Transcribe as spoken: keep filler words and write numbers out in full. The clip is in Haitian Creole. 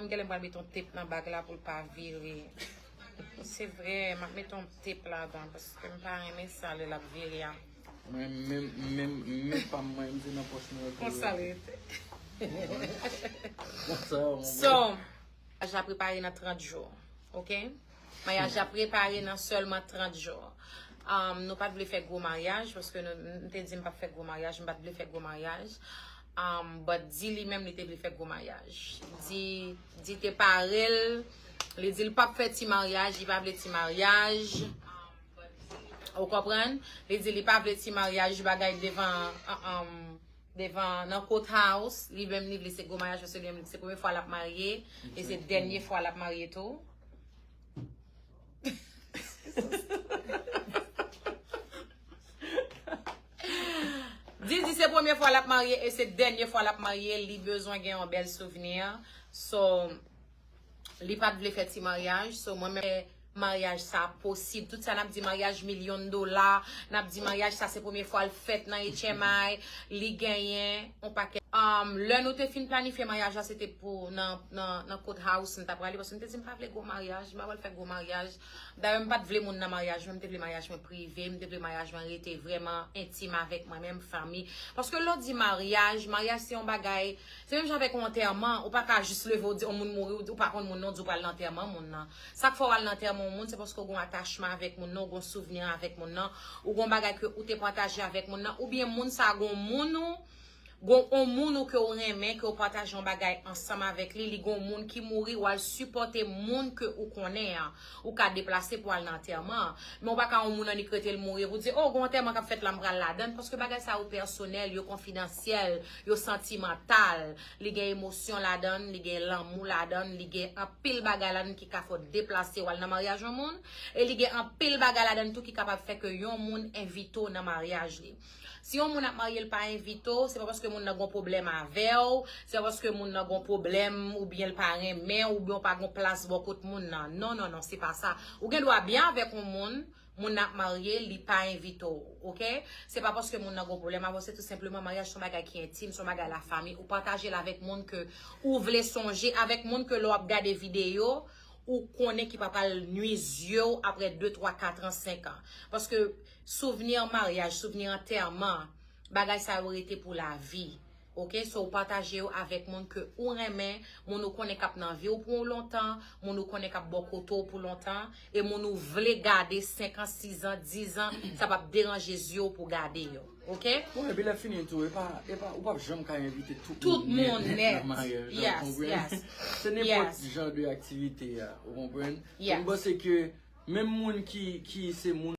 M genlè m pral mete yon tep nan bag la pou l pa vire. Se vre, m ap mete yon tep ladan paske m pa renmen sa lè l ap vire a. Mwen menm menm menm pa mwen menm se nan pòch mwen. Konsa l rete. Konsa. So, maryaj la prepare nan trant jou. Ok? Maryaj la prepare nan sèlman trant jou. Um, nou pa t vle fè gwo maryaj paske nou, m te di m p ap fè gwo maryaj, m pa t vle fè gwo maryaj. Um, but di li menm li te vle fè gwo maryaj. Di, di te pare l, li di l p ap fè ti maryaj, li pa vle ti maryaj. Ou konprann? Li di li pa vle ti maryaj bagay devan um, devan nan court house, li menm li vle se gwo maryaj paske li menm se premye fwa l ap marye e se dènye fwa l ap marye tou. Di di se premye fwa l ap marye e se dènye fwa l ap marye, li bezwen gen yon bèl souvni. So, li pa t vle fè ti maryaj. So, mwen menm, maryaj sa posib. Tout sa n ap di maryaj milyon dola, n ap di maryaj sa se premye fwa l fèt nan H M I, li genyen yon pakèt. Um, lè nou te fin planifye maryaj la, se te pou nan, nan, nan court house, m t ap prale, paske m te di m pa vle gwo maryaj, m pa pral fè gwo maryaj. Dayè, m pa t vle moun nan maryaj mwen, m te vle maryaj mwen prive, m te vle maryaj mwen rete vrèman entim avèk mwen menm, fanmi. Paske lè w di maryaj, maryaj se yon bagay, se menm jan avèk yon antèman, ou pa ka jis leve w di yon moun mouri, ou pa konn moun nan, ou di w pral nan antèman moun nan. Sa k fè w al nan antèman yon moun, se paske w gen yon atachman avèk moun nan, ou gen yon souvni avèk moun nan, ou gen yon bagay ke ou te pataje avèk moun nan, oubyen moun sa a gen yon moun ou Gon on moun ou ke w renmen, ke w pataje yon bagay ansanm avèk li, li gon moun ki mouri, w al sipòte moun ke ou konnen an. Ou ka deplase pou al nan antèman an. Men w pa ka yon moun annik rete l mouri epi w di, oh, gon antèman k ap fèt la, m pral ladann. Paske bagay sa yo pèsonèl, yo konfidansyèl, yo santimantal. Li gen emosyon ladann, li gen lanmou ladann, li gen anpil bagay ladann ki ka fè w deplase w al nan maryaj yon moun. E li gen anpil bagay ladann tou ki kapab fè ke yon moun envite w nan maryaj li. Si yon moun ap marye, l pa envite w, se pa paske moun nan gon pwoblèm avè w, se pa paske moun nan gon pwoblèm, oubyen l pa renmen w, oubyen w pa gon plas bò kot moun nan. Non, non, non, se pa sa. Ou gen dwa byen avèk yon moun, moun nan ap marye, li pa envite w, oke? Se pa paske moun nan gon pwoblèm avè w, se tou senpleman maryaj se yon bagay ki entim, se yon bagay lafanmi. Ou pataje l avèk moun ke ou vle sonje, avèk moun ke lè w ap gade videyo, ou konnen ki pa pral nwi zye w apre de, twa, kat an, senk an. Paske souvni maryaj, souvni antèman, bagay sa yo rete pou lavi. Oke, so w pataje yo avèk moun ke ou renmen, moun ou konnen k ap nan vi w pou lontan, moun ou konnen k ap bò kote w pou lontan, e moun ou vle gade senk an, sis an, dis an, sa p ap deranje zye w pou gade yo. Oke? Bon, epi lè fini tou, e pa, e pa, ou p ap janm ka envite tout moun nèt nan maryaj la, ou konprann? Se nenpòt jan de aktivite a, ou konprann? M panse ke menm moun ki, ki se moun